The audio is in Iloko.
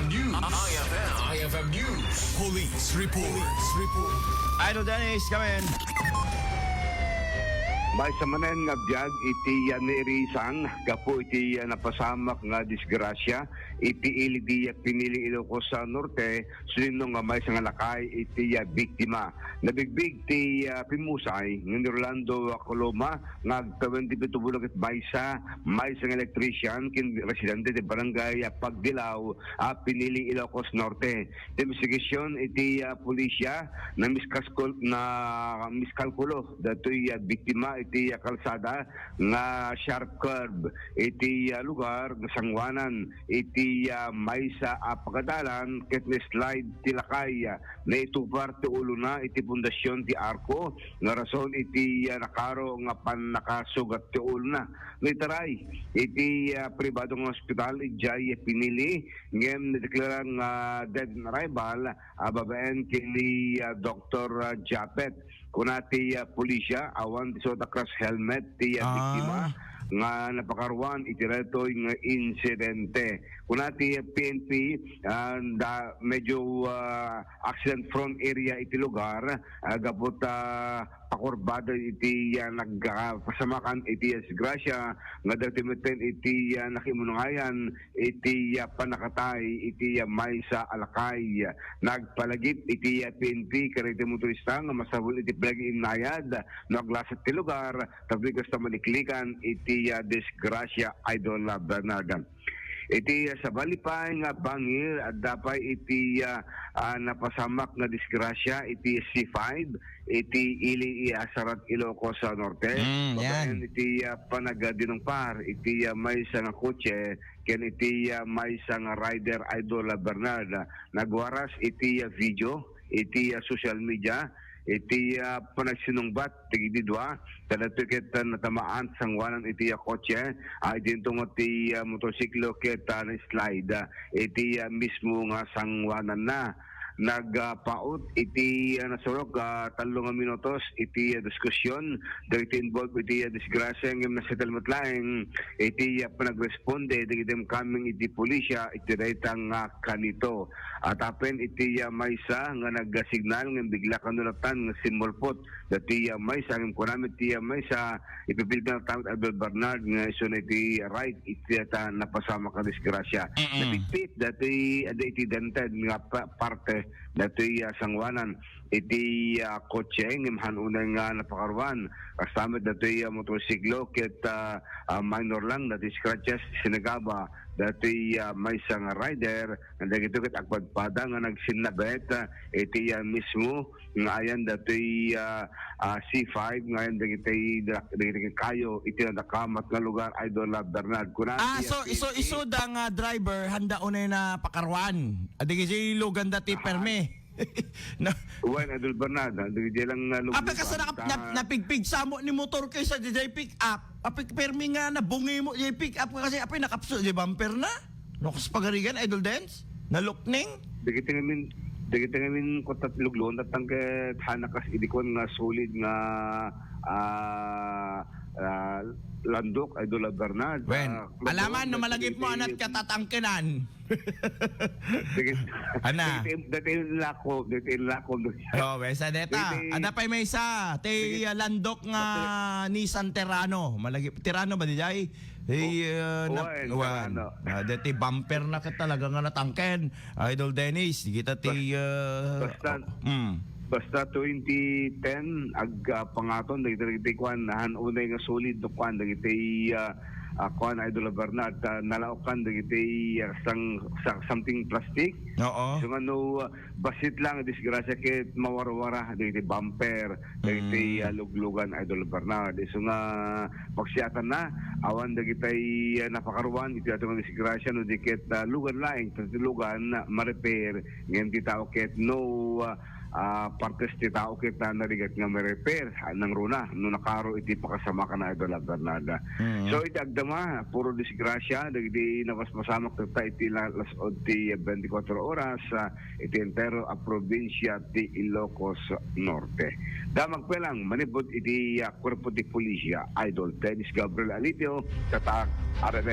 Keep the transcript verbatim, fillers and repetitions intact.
News. I F M. I F M News. Police report. Police report. Idol Dennis, come in. Maysa manen nga biag iti, ah, nairisang gapu iti, ah, napasamak nga disgrasya iti ili ti, ah, Pinili, Ilocos, ah, Norte, sulinno nga maysa nga lakay iti, ah, biktima. Nabigbig ti, ah, pimmusay nga ni Rolando, ah, Coloma nga agtawen ti pito puluh ket maysa, maysa nga electrician ken residente ti barangay, ah, Pagdilaw, ah, Pinili, Ilocos Norte. Ti imbestigasyon iti, ah, pulisya, namiskaskul-, namiskalkulo datoy, ah, biktima iti, ah, kalsada nga sharp curve iti, ah, lugar nga sanguanan iti, ah, maysa a pagadalan ket na-slide ti lakay, ah, naitupar ti ulona iti pundasyon ti arko nga rason iti, ah, nakaro nga pannakasugat ti ulona. Naitaray iti, ah, pribado nga ospital idiay Pinili ngem nadeklara nga dead on arrival, ah, babaen ken ni, ah, Doktor, ah, Japet. Kuna ti, ah, pulisya, awan ti suot a crash helmet ti, ah, Ah. biktima nga napakaruan iti daytoy nga insidente. Kuna ti P N P, ah, da-, medyo, ah, accident prone area iti lugar, ah, gapu ta pakurbada iti, ah, nagpasamakan iti, ah, disgrasya nga daytoy metten iti, ah, nakimunangayan iti, ah, pannakatay iti, ah, maysa a lakay. Nagpalagip iti, ah, P N P kadagiti motorista nga masapul iti panagiinnayad no aglasat ti lugar tapno kasta maliklikan iti, ah, disgrasya, Idol, ah, Bernard. Iti, ah, sabali pay nga bangir, adda pay iti, ah, ah, napasamak nga disgrasya iti C five, iti ili i Asarat, Ilocos, ah, Norte. Mm, yan. Babaen iti, ah, panagadinungpar iti, ah, maysa nga kotse ken iti, ah, maysa nga rider, Idol, ah, Bernard. Nagwaras iti, ah, video iti, ah, social media iti, ah, panagsinungbat dagiti dua. Kadagitoy ket, ah, natamaan sanguanan iti, ah, kotse. Ah, idinto nga ti, ah, motorsiklo ket, ah, na-slide, ah, iti, ah, mismo nga sanguananna. Nagpaut iti, ah, nasurok, ah, tallo nga minutos iti, ah, diskusyon dagiti involved iti, ah, disgrasya ngem nasettle met laeng iti, ah, panagresponde dagiti incoming iti pulisya iti dayta nga kanito. Atapen iti, ah, maysa nga nagsignal ngem bigla kanulatan nga simmulpot dati, ah, maysa ngem kuna met ti, ah, maysa, ipipilter ta met, Idol Bernard, nga isuna iti ride iti dayta napasamak a disgrasya. Mm-mm. Napitpit dati, adda iti dented nga pa-, parte dati, ah, sanguanan iti, ah, kotse ngem han unay nga napakaruan. Kasta met dati, ah, motorsiklo ket, ah, ah, minor lang dati scratches, sinagaba dati, ah, maysa nga rider nga dagitoy ket agpadpada nga nagsinnabet, ah, iti, ah, mismo nga ayan datoy, ah, ah, C five nga ayan dagiti, dagiti kayo iti nadakamat nga lugar, Idol, ah, Bernard. Kuna Ah, ti so, isu, F P P. Isu da nga driver, handa unay na pakaruan. Adi kasi lugan dati Ah. permi. Na Wen, Idol Bernard, ah, dagiti lang nga Apay lugar, kasi nakap-, ta- nap-, napigpig samo ni motor kaysa di jay pick up. Apay permi nga nabungi mo di pick up kasi apay nakapso di bumper na. No, kas pagarigan, Idol Dens? Nalukning? Dagiti ngamin, dagiti ngamin kutat lugluon, tatang ket hanakas idi kuan nga solid nga, ah, ah, landok, Idol Bernard. Wen, Ah, alaman, lugluon, no malagip mo, dagiti anat katatangkenan. Dagiti, Ana. dagiti, dagiti lakom, dagiti lakom. Oh, wesa deta. Dagiti Ada pay maysa, ti, Dagiti ah, landok nga Nissan Terrano. Malagip, Terrano ba di jay? Hey, Oh, uh, na, uwan, wan. Ano? Ah, deti bumper na ket talaga nga natangken. Idol Dennis, di kita ti, Bas-, uh, basta, oh, mm. basta twenty ten, ag, ah, pangaton, dagiti, dagiti kuan, han unay nga solid, no, kuan, dagiti, ah, ah, kuan, Idol Bernard, ah, nalaokan, dagiti, ah, sang, sa, something plastic. Oo. So, nga no, ah, Bassit lang a disgrasya ket mawarwara dagiti bumper dagiti, Mm. ah, luglugan, Idol Bernard. Isu nga paksiatanna, awan dagiti, ah, napakaruan iti aton nga disgrasya no di ket, ah, lugan laeng, ta ti lugan ma-repair, ngem ti tao ket no, ah, ah, partes ti tao ket, ah, narigat nga ma-repair, ah, nangruna no nakaro iti pakasamakan, Idol Bernard. Mm. So, iti agdama, puro disgrasya dagiti napaspasamak tatta iti la-, las-, ti twenty-four oras, ah, iti entero a probinsia ti Ilocos Norte. Damag pay lang manipud iti, ah, kuerpo ti pulisya, Idol Dennis Gabriel Alipio, Tatak, R M N.